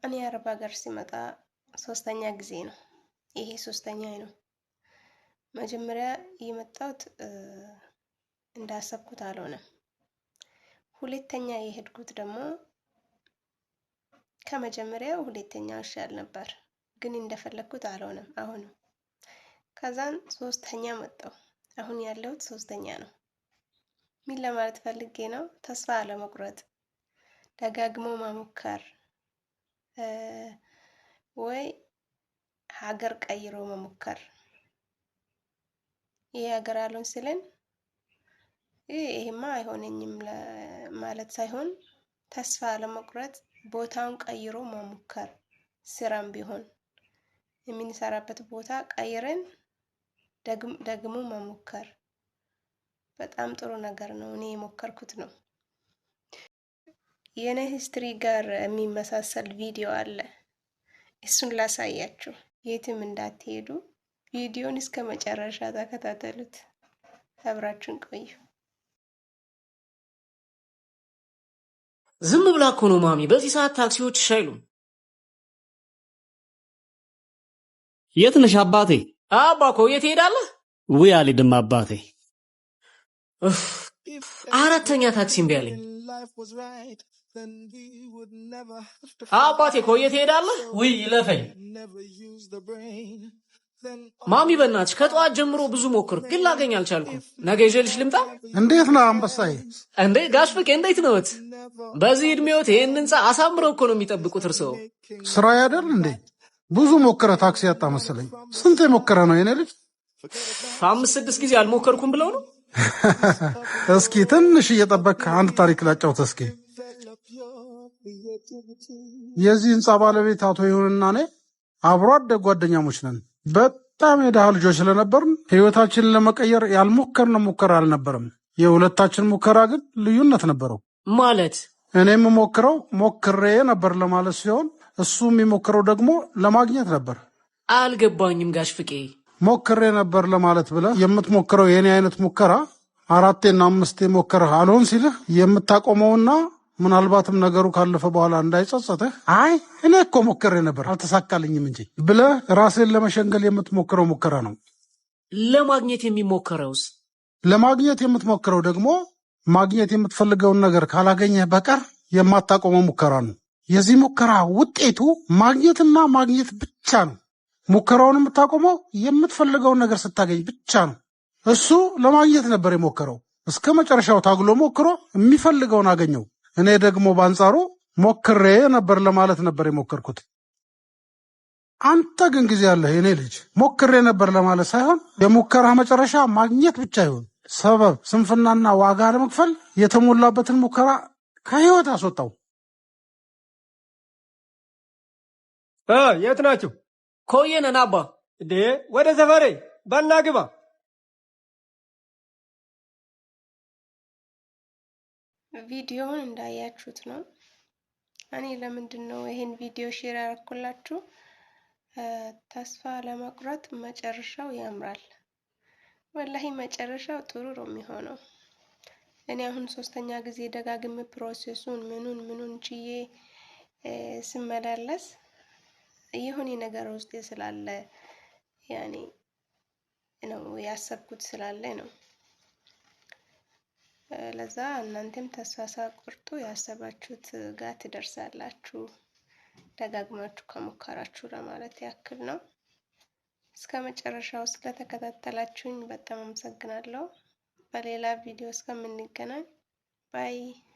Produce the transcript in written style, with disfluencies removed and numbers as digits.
እኔ አረብ ሀገር ሲመጣ ሶስተኛ ጊዜ ነው። ይሄ ሶስተኛ ነው። መጀመሪያ የመጣሁት እንዳሰብኩት አልሆነም። ሁለተኛ የሄድኩት ደግሞ ከመጀመሪያው ሁለተኛው ይሻል ነበር፣ ግን እንደፈለግኩት አልሆነም። አሁንም ከዛን ሶስተኛ መጣሁ። አሁን ያለሁት ሶስተኛ ነው። ምን ለማለት ፈልጌ ነው? ተስፋ አለመቁረጥ፣ ደጋግሞ መሞከር ወይ ሀገር ቀይሮ መሞከር። ይሄ ሀገር አሉን ስልን ይሄማ አይሆነኝም ማለት ሳይሆን ተስፋ አለመቁረጥ፣ ቦታውን ቀይሮ መሞከር፣ ስራም ቢሆን የምንሰራበት ቦታ ቀይረን ደግሞ መሞከር በጣም ጥሩ ነገር ነው። እኔ የሞከርኩት ነው። የኔ history ጋር የሚመሳሰል ቪዲዮ አለ። እሱን ላሳያችሁ። የትም እንዳትሄዱ፣ ቪዲዮን እስከ መጨረሻ ተከታተሉት። አብራችሁን ቆዩ። ዝም ብላ እኮ ነው ማሚ። በዚህ ሰዓት ታክሲዎች እሺ አይሉም። የት ነሽ አባቴ? አባ እኮ የት ትሄዳለህ? ውይ አልሄድም አባቴ። እፍ፣ አራተኛ ታክሲ እምቢ አለኝ። አባቴ እኮ የት ትሄዳለህ? ውይ ይለፈኝ። ማሚ በእናትሽ ከጠዋት ጀምሮ ብዙ ሞክር፣ ግን ላገኝ አልቻልኩም። ነገ ይዤልሽ ልምጣ? እንዴት ነህ አንበሳዬ? እንዴ ጋሽ ፍቄ እንዴት ነዎት? በዚህ እድሜዎት ይህን ህንፃ አሳምረው እኮ ነው የሚጠብቁት እርስዎ። ስራ አይደል እንዴ? ብዙ ሞክረ ታክሲ ያጣ መሰለኝ። ስንት የሞከረ ነው የኔ ልጅ? 5 6 ጊዜ አልሞከርኩም ብለው ነው። እስኪ ትንሽ እየጠበቅክ አንድ ታሪክ ላጫውት እስኪ። የዚህ ህንፃ ባለቤት አቶ ይሁንና እኔ አብሮ አደግ ጓደኛሞች ነን። በጣም የድሃ ልጆች ስለነበርን ህይወታችንን ለመቀየር ያልሞከርነው ሙከራ አልነበረም። የሁለታችን ሙከራ ግን ልዩነት ነበረው። ማለት እኔ የምሞክረው ሞክሬ ነበር ለማለት ሲሆን፣ እሱ የሚሞክረው ደግሞ ለማግኘት ነበር። አልገባኝም ጋሽ ፍቄ። ሞክሬ ነበር ለማለት ብለህ የምትሞክረው የኔ አይነት ሙከራ 4ና 5 ሞክረህ አልሆን ሲልህ የምታቆመውና ምናልባትም ነገሩ ካለፈ በኋላ እንዳይጸጸትህ አይ እኔ እኮ ሞክሬ ነበር አልተሳካልኝም እንጂ ብለህ ራስህን ለመሸንገል የምትሞክረው ሙከራ ነው። ለማግኘት የሚሞከረውስ? ለማግኘት የምትሞክረው ደግሞ ማግኘት የምትፈልገውን ነገር ካላገኘህ በቀር የማታቆመው ሙከራ ነው። የዚህ ሙከራ ውጤቱ ማግኘትና ማግኘት ብቻ ነው። ሙከራውን የምታቆመው የምትፈልገውን ነገር ስታገኝ ብቻ ነው። እሱ ለማግኘት ነበር የሞከረው። እስከ መጨረሻው ታግሎ ሞክሮ የሚፈልገውን አገኘው። እኔ ደግሞ በአንጻሩ ሞክሬ ነበር ለማለት ነበር የሞከርኩት። አንተ ግን ጊዜ ያለህ የኔ ልጅ ሞክሬ ነበር ለማለት ሳይሆን የሙከራ መጨረሻ ማግኘት ብቻ ይሁን። ሰበብ ስንፍናና ዋጋ ለመክፈል የተሞላበትን ሙከራ ከህይወት አስወጣው። የት ናችሁ? ኮየ ነን አባ። እንዴ ወደ ሰፈሬ በልና ግባ። ቪዲዮውን እንዳያችሁት ነው። እኔ ለምንድን ነው ይሄን ቪዲዮ share ያደረኩላችሁ? ተስፋ ለመቁረጥ መጨረሻው ያምራል። ወላሂ መጨረሻው ጥሩ ነው የሚሆነው። እኔ አሁን ሶስተኛ ጊዜ ደጋግሜ process ኡን ምኑን ምኑን ችዬ ስመላለስ የሆነ ነገር ውስጤ ስላለ ያኔ ነው ያሰብኩት ስላለ ነው። ለዛ እናንተም ተስፋ ሳትቆርጡ ያሰባችሁት ጋር ትደርሳላችሁ ደጋግማችሁ ከሞከራችሁ ለማለት ያክል ነው። እስከ መጨረሻው ስለተከታተላችሁኝ በጣም አመሰግናለሁ። በሌላ ቪዲዮ እስከምንገናኝ bye።